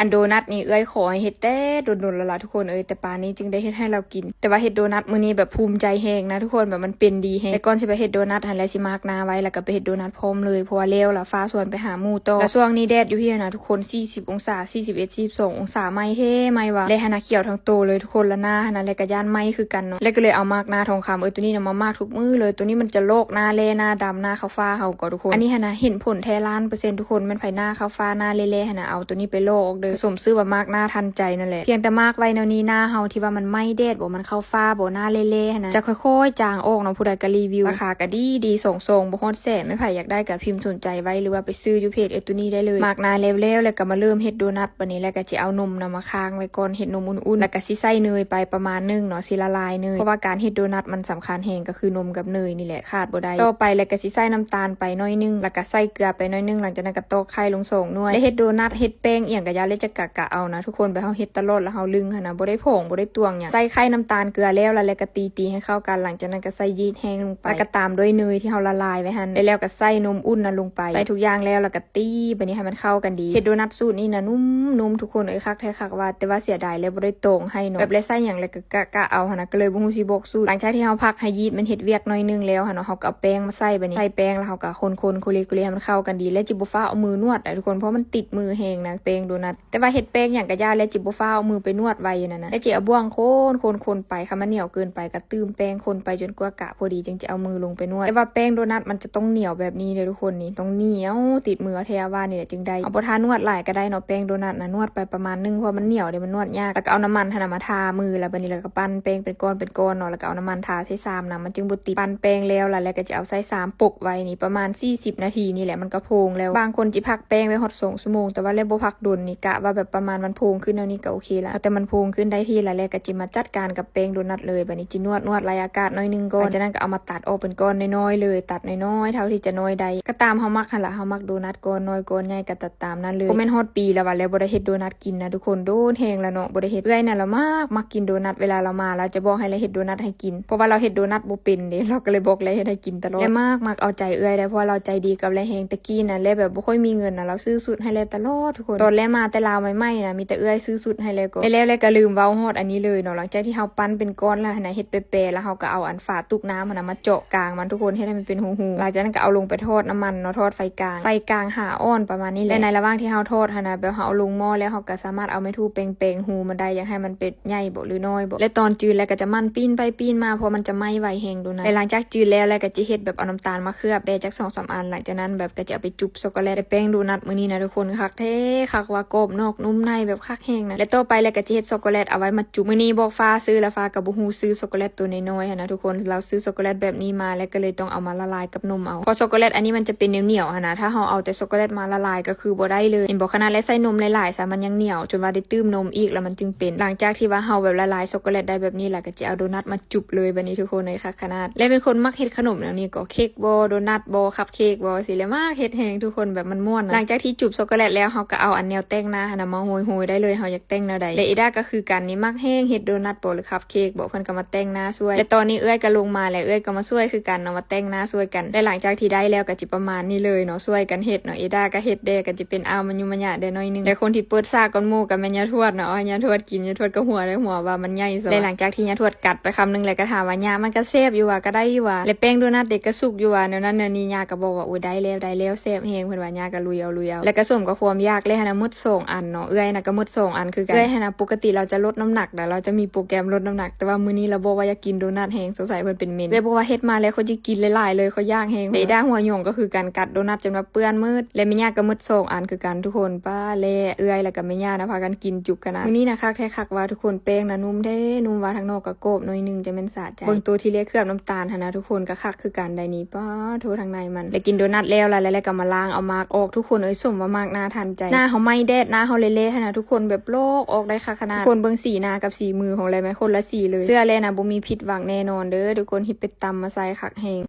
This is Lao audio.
ອັນໂດນັດນີ້ເອື້ອຍຂໍໃຫ້ເຮັດແຕ່ດົນໆແລ້ວລະທຸກຄົນເອີຍ ແຕ່ປານນີ້ຈຶ່ງໄດ້ເຮັດໃຫ້ລາວກິນ. ແຕ່ວ່າເຮັດໂດນັດມື້ນີ້ແບບພູມໃຈແຮງນະທຸກຄົນ ແບບມັນເປັນດີແຮງ. ແຕ່ກ່ອນຊິໄປເຮັດໂດນັດຫັ້ນແຫຼະ ຊິມາກໜ້າໄວ້ ແລ້ວກໍໄປເຮັດໂດນັດພ້ອມເລີຍ ເພາະວ່າແລ້ວລະຟ້າສວນໄປຫາໝູ່ຕໍ່. ແລ້ວຊ່ວງນີ້ແດດຢູ່ພີ້ນະທຸກຄົນ ສີ່ສິບອົງສາ ສີ່ສິບເອັດ ສີ່ສິບສອງອົງສາ ໄໝ້ແທ້ໄໝ້ວ່າ ແລະຫັ້ນນະຂຽວທັງໂຕເລີຍທຸກຄົນ. ລະໜ້າຫັ້ນນະ ແລະກະຢ້ານໄໝ້ຄືກັນເນາະ ແລະກໍເລີຍເອົາມາກໜ້າທອງຄຳ ເອີ ໂຕນີ້ນະມາມາກທຸກມື້ເລີຍ. ໂຕນີ້ມັນຈະລອກໜ້າແລ້ໜ້າດຳ ໜ້າຂາວຟ້າເຮົາກໍທຸກຄົນ. ອັນນີ້ຫັ້ນນະເຫັນຜົນແທ້ລ້ານເປີເຊັນທຸກຄົນ ແມ່ນໃຜໜ້າຂາວຟ້າໜ້າແລ້ໆຫັ້ນນະ ເອົາໂຕນີ້ໄປລອກເດີ. ສົມຊື່ວ່າມາກໜ້າທັນໃຈນັ້ນແຫຼະ. ພຽງແຕ່ມາກໄວ້ແນວນີ້ ໜ້າເຮົາທີ່ວ່າມັນໄໝ້ແດດບໍ ມັນຂາວຟ້າບໍ ໜ້າແລ້ໆຫັ້ນນະ ຈະຄ່ອຍໆຈາງອອກເນາະ. ຜູ້ໃດກະຣີວິວ ລາຄາກະດີດີ ສອງຊອງບໍ່ຮອດແສນ. ແມ່ນໃຜຢາກໄດ້ກະພິມສົນໃຈໄວ້ ຫຼືວ່າໄປຊື້ຢູ່ເພຈເອື້ອຍຕູນີ້ໄດ້ເລີຍ. ມາກໜ້າແລ້ວໆ ແລ້ວກະມາເລີ່ມເຮັດໂດນັດ. ບາດນີ້ແລ້ວກະຊິເອົານົມນຳມາຄ້າງໄວ້ກ່ອນ ເຮັດນົມອຸ່ນໆ ແລ້ວກະຊິໃສ່ເນີຍໄປປະມານໜຶ່ງເນາະ ຊິລະລາຍເນີຍ ເພາະວ່າການເຮັດໂດນັດມັນສຳຄັນແຮງ ກໍຄືນົມກັບເນີຍນີ້ແຫຼະ ຂາດບໍ່ໄດ້. ຕໍ່ໄປແລ້ວກໍຊິໃສ່ນ້ຳຕານໄປໜ້ອຍໜຶ່ງ ແລ້ວກໍໃສ່ເກືອໄປໜ້ອຍໜຶ່ງ ຫຼັງຈາກນັ້ນກໍຕອກໄຂ່ລົງສອງໜ່ວຍ ແລະເຮັດໂດນັດເຮັດແປ້ງອີ່ຫຍັງກໍຢ່າ ແລ້ວຈະກະກະເອົານະທຸກຄົນ ແບບເຮົາເຮັດຕະຫຼອດແລ້ວເຮົາລຶ້ງຫັ້ນນະ ບໍ່ໄດ້ຜອງບໍ່ໄດ້ຕວງຫຍັງ. ໃສ່ໄຂ່ ນ້ຳຕານ ເກືອແລ້ວ ແລ້ວກໍຕີໆໃຫ້ເຂົ້າກັນ ຫຼັງຈາກນັ້ນກໍໃສ່ຢີດແຫ້ງລົງໄປ ແລ້ວກໍຕາມດ້ວຍເນີຍທີ່ເຮົາລະລາຍໄວ້ຫັ້ນ ແລ້ວກໍໃສ່ນົມອຸ່ນນັ້ນລົງໄປ ໃສ່ທຸກຢ່າງແລ້ວ ແລ້ວກໍ ຕີ ບາດນີ້ໃຫ້ມັນເຂົ້າກັນດີ. ເຮັດໂດນັດສູດນີ້ນະນຸ້ມໆທຸກຄົນເອີຍ ຄັກແທ້ຄັກວ່າ ແຕ່ວ່າເສຍດາຍແລ້ວບໍ່ໄດ້ຕອງໄຫ້ເນາະ ແບບແລ້ວໃສ່ຫຍັງແລ້ວກໍກະກະເອົາຫັ້ນນະ ກໍເລີຍບໍ່ຮູ້ຊິບອກສູດ. ຫຼັງຈາກທີ່ເຮົາພັກໃຫ້ຢີດມັນເຮັດວຽກໜ້ອຍໜຶ່ງແລ້ວຫັ້ນເນາະ ເຮົາກໍເອົາແປ້ງມາໃສ່ ບາດນີ້ໃສ່ແປ້ງແລ້ວເຮົາກໍຄົນໆ ໂຄເລໂກເລໃຫ້ມັນເຂົ້າກັນດີ ແລ້ວຈິບໍ່ຟ້າວເອົາມືນວດນະທຸກຄົນ ເພາະມັນຕິດມືແຮງນະ ແປ້ງໂດນັດ. ແຕ່ວ່າເຮັດແປ້ງຫຍັງກໍຢ່າ ແລ້ວຈິບໍ່ຟ້າວເອົາມືໄປນວດໄວຫັ້ນນະ ແລ້ວຈິເອົາບ່ວງຄົນໆໆໄປ ຄັນມັນໜຽວເກີນໄປກໍ ຕື່ມແປ້ງຄົນໄປຈົນກວ່າກະພໍດີ ຈຶ່ງຈະເອົາມືລົງໄປນວດ. ແຕ່ວ່າແປ້ງໂດນັດມັນຈະຕ້ອງໜຽວແບບນີ້ເດີທຸກຄົນ ນີ້ຕ້ອງໜຽວຕິດມື ເອົາແທ້ເອົາວ່ານີ້ແຫຼະຈຶ່ງໄດ້. ເຮົາບໍ່ທ່ານວດຫຼາຍກໍໄດ້ເນາະ ແປ້ງໂດນັດນະ ນວດໄປປະມານໜຶ່ງ ເພາະວ່າມັນໜຽວເດ້ ມັນນວດຍາກ. ແລ້ວກໍເອົານ້ຳມັນຫັ້ນນະມາທາມື ແລ້ວບາດນີ້ແລ້ວກໍປັ້ນແປ້ງເປັນກ້ອນເປັນກ້ອນເນາະ ແລ້ວກໍເອົານ້ຳມັນທາໃສ່ຊາມນຳ ມັນຈຶ່ງບໍ່ຕິດ. ປັ້ນແປ້ງແລ້ວລະ ແລ້ວກໍຈະເອົາໃສ່ຊາມປົກໄວ ນີ້ປະມານສີ່ສິບນາທີນີ້ແຫຼະ ມັນກໍໂພງແລ້ວ. ບາງຄົນຈິພັກແປ້ງໄວ້ຮອດສອງຊົ່ວໂມງ ແຕ່ວ່າແລ້ວບໍ່ພັກດົນນີ້ ກະວ່າແບບປະມານມັນໂພງຂຶ້ນແນວນີ້ກໍໂອເຄລະ ເອົາແຕ່ມັນໂພງຂຶ້ນໄດ້ທີ່ລະ ແລ້ວກໍຈິມາຈັດການກັບແປ້ງໂດນັດເລີຍ. ບາດນີ້ຈິນວດ ນວດໄລ່ອາກາດໜ້ອຍໜຶ່ງກ່ອນ ຫຼັງຈາກນັ້ນກໍເອົາມາຕັດອອກເປັນກ້ອນນ້ອຍໆເລີຍ ຕັດນ້ອຍໆເທົ່າທີ່ຈະນ້ອຍໄດ້ ກໍຕາມເຮົາມັກຫັ້ນລະ ເຮົາມັກໂດນັດກ້ອນນ້ອຍກ້ອນໃຫຍ່ກໍຕັດຕາມນັ້ນເລີຍ. ບໍ່ແມ່ນຮອດປີແລ້ວວ່າ ແລ້ວບໍ່ໄດ້ເຮັດໂດນັດກິນນະທຸກຄົນ ດົນແຮງລະເນາະ ບໍ່ໄດ້ເຮັດ. ເອື້ອຍນະລະມັກ ມັກກິນໂດນັດ ເວລາລາວມາລາວຈະບອກໃຫ້ລາເຮັດໂດນັດໃຫ້ກິນ ເພາະວ່າລາວເຮັດໂດນັດບໍ່ເປັນເດ້ ລາວກໍເລີຍບອກແລ້ເຮັດໃຫ້ກິນຕະຫຼອດ. ແລະມັກ ມັກເອົາໃຈເອື້ອຍໄດ໋ ເພາະວ່າລາວໃຈດີກັບແລແຮງ. ແຕ່ກີ້ນະ ແລແບບບໍ່ຄ່ອຍມີເງິນນະ ລາວຊື້ຊຸດໃຫ້ແລຕະຫຼອດທຸກຄົນ. ຕອນແລມາແຕ່ລາວໃໝ່ໆນະ ມີແຕ່ເອື້ອຍຊື້ຊຸດໃຫ້ແລກ່ອນ. ແລ້ວແລກໍລືມເວົ້າຮອດອັນນີ້ເລີຍເນາະ ຫຼັງຈາກທີ່ເຮົາປັ້ນເປັນກ້ອນແລ້ວຫັ້ນນະ ເຮັດແປໆ ແລ້ວເຮົາກໍເອົາອັນຝາຕຸກນ້ຳຫັ້ນນະມາເຈາະກາງມັນທຸກຄົນ ເຮັດໃຫ້ມັນເປັນຮູໆ. ຫຼັງຈາກນັ້ນກໍເອົາລົງໄປທອດນ້ຳມັນເນາະ ທອດໄຟກາງ ໄຟກາງຫາອ່ອນປະມານນີ້ແຫຼະ. ແລະໃນລະຫວ່າງທີ່ເຮົາທອດຫັ້ນນະ ແບບເຮົາເອົາລົງໝໍ້ແລ້ວ ເຮົາກໍສາມາດເອົາໄມ້ຖູແປງໆຮູມັນໄດ້ ຢາກໃຫ້ມັນເປັນ ໃຫຍ່ບໍ ຫຼືນ້ອຍບໍ ແລະຕອນຈືນແລ້ວກໍຈະໝັ່ນປີ້ນໄປປີ້ນມາ ເພາະມັນຈະໄໝ້ໄວແຮງໂດນັດ. ແລະຫຼັງຈາກຈືນແລ້ວ ແລ້ວກໍຈະເຮັດແບບເອົານ້ຳຕານມາເຄືອບແດ່ຈັກສອງສາມອັນ ຫຼັງຈາກນັ້ນແບບກໍຈະເອົາໄປຈຸບຊັອກໂກແລັດ. ແລະແປ້ງໂດນັດມື້ນີ້ນະທຸກຄົນ ຄັກແທ້ຄັກວ່າ ກອບນອກນຸ້ມໃນ ແບບຄັກແຮງນະ. ແລະຕໍ່ໄປແລ້ວກໍຈະເຮັດຊັອກໂກແລັດເອົາໄວ້ມາຈຸບ. ມື້ນີ້ບອກຟ້າຊື້ ແລ້ວຟ້າກໍບໍ່ຮູ້ຊື້ຊັອກໂກແລັດໂຕນ້ອຍໆຫັ້ນນະທຸກຄົນ ລາວຊື້ຊັອກໂກແລັດແບບນີ້ມາ ແລ້ວກໍເລີຍຕ້ອງເອົາມາລະລາຍກັບນົມເອົາ ເພາະຊັອກໂກແລັດອັນນີ້ມັນຈະເປັນໜຽວໆຫັ້ນນະ ຖ້າເຮົາເອົາແຕ່ຊັອກໂກແລັດມາລະລາຍກໍ ຄືບໍ່ໄດ້ເລີຍ ເຫັນບໍ່? ຂະໜາດແລໃສ່ນົມຫຼາຍໆຊະ ມັນຍັງໜຽວ ຈົນວ່າໄດ້ຕື່ມນົມອີກ ແລ້ວມັນຈຶ່ງເປັນ. ຫຼັງຈາກທີ່ວ່າເຮົາແບບລະລາຍຊັອກໂກແລັດໄດ້ແບບນີ້ແລ້ວ ກໍຈະເອົາໂດນັດມາຈຸບເລີຍ. ບາດນີ້ທຸກຄົນເອີຍ ຄັກຂະໜາດ. ແລເປັນຄົນມັກເຮັດຂະໜົມແນວນີ້ກໍ ເຄັກບໍ ໂດນັດບໍ ຄັບເຄັກບໍ ຊີ້ແຫຼະ ມັກເຮັດແຮງທຸກຄົນ ແບບມັນມ່ວນນະ. ຫຼັງຈາກທີ່ຈຸບຊັອກໂກແລັດແລ້ວ ເຮົາກໍເອົາອັນແນວແຕ່ງໜ້າຫັ້ນນະມາໂຮຍໆໄດ້ເລີຍ ເຮົາຢາກແຕ່ງແນວໃດ. ແລເອດາກໍຄືກັນ ນີ້ມັກແຮງເຮັດໂດນັດບໍ ຫຼືຄັບເຄັກບໍ ເພິ່ນກໍມາແຕ່ງໜ້າຊ່ວຍ. ແລຕອນນີ້ເອື້ອຍກໍລົງມາແລ້ວ ເອື້ອຍກໍມາຊ່ວຍຄືກັນເນາະ ມາແຕ່ງໜ້າຊ່ວຍກັນ. ແລຫຼັງຈາກທີ່ໄດ້ແລ້ວກໍຈະປະມານນີ້ເລີຍເນາະ ຊ່ວຍກັນເຮັດເນາະ ເອດາກໍເຮັດແດ່ ກໍຈະເປັນອ້າວມາຍຸມາຍະແດ່ໜ້ອຍໜຶ່ງ. ແລຄົນທີ່ເປີດສາກກ່ອນໝູ່ກໍແມ່ນຍາທວດເນາະ ເອົາໃຫ້ຍາທວດກິນ ຍາທວດກໍຫົວໄດ້ຫົວວ່າມັນໃຫຍ່ຊະ. ແລຫຼັງຈາກທີ່ຍາທວດກັດໄປຄຳໜຶ່ງ ແລກໍຖາມວ່າ ຍາ ມັນກໍແຊບຢູ່ຫວາ ກໍໄດ້ຢູ່ຫວາ ແລແປ້ງໂດນັດເດກໍສຸກຢູ່ຫວາ ແນວນັ້ນແນວນີ້. ຍາກໍບອກວ່າ ໂອ້ຍ ໄດ້ແລ້ວ ໄດ້ແລ້ວ ແຊບແຮງ ເພິ່ນວ່າ. ຍາກໍລຸຍເອົາ ລຸຍເອົາ ແລກໍສົມກັບຄວາມຢາກແລຫັ້ນນະ ໝົດສອງອັນເນາະ ເອື້ອຍນະກໍໝົດສອງອັນຄືກັນ. ເອື້ອຍຫັ້ນນະ ປົກກະຕິລາວຈະລົດນ້ຳໜັກນະ ລາວຈະມີໂປຣແກຣມລົດນ້ຳໜັກ ແຕ່ວ່າມື້ນີ້ລາວບອກວ່າຢາກກິນໂດນັດແຮງ ສົງໄສເພິ່ນເປັນເມນ. ເອື້ອຍບອກວ່າ ເຮັດມາແລ້ວຂ້ອຍຊິກິນຫຼາຍໆເລີຍ ຂ້ອຍຢາກແຮງ. ແລເອດາຫົວຫຍອງກໍຄືກັນ ກັດໂດນັດຈົນວ່າເປື້ອນໝົດ. ແລແມ່ຍ່າກໍໝົດສອງອັນຄືກັນທຸກຄົນ. ປ້າ ແລເອື້ອຍ ແລ້ວກໍແມ່ຍ່ານະ ພາກັນກິນຈຸກຂະໜາດ. ມື້ນີ້ນະຄັກແທ້ຄັກວ່າທຸກຄົນ ແປ້ງນະນຸ້ມແທ້ ນຸ້ມວ່າ ທາງນອກກໍກອບໜ້ອຍໜຶ່ງ ຈັ່ງແມ່ນສະໃຈ. ເບິ່ງໂຕທີ່ເລເຄືອບນ້ຳຕານຫັ້ນນະທຸກຄົນ ກໍຄັກຄືກັນໄດ໋ນີ້ ປ້າໂທ້ ທາງໃນມັນ. ແລກິນໂດນັດແລ້ວລະ ແລ້ວກໍມາລ້າງເອົາໝາກອອກ ທຸກຄົນເອີຍ ສົມວ່າໝາກໜ້າທັນໃຈ. ໜ້າເຮົາໄໝ້ແດດ ໜ້າເຮົາເລໆຫັ້ນນະທຸກຄົນ ແບບລອກອອກໄດ້ຄັກຂະໜາດ. ທຸກຄົນເບິ່ງສີໜ້າກັບສີມືຂອງແລແມ່ ຄົນລະສີເລີຍ. ເຊື່ອແລນະ ບໍ່ມີຜິດຫວັງແນ່ນອນເດີທຸກຄົນ ຮີບໄປຕຳມາໃສ່ ຄັກແຮງ.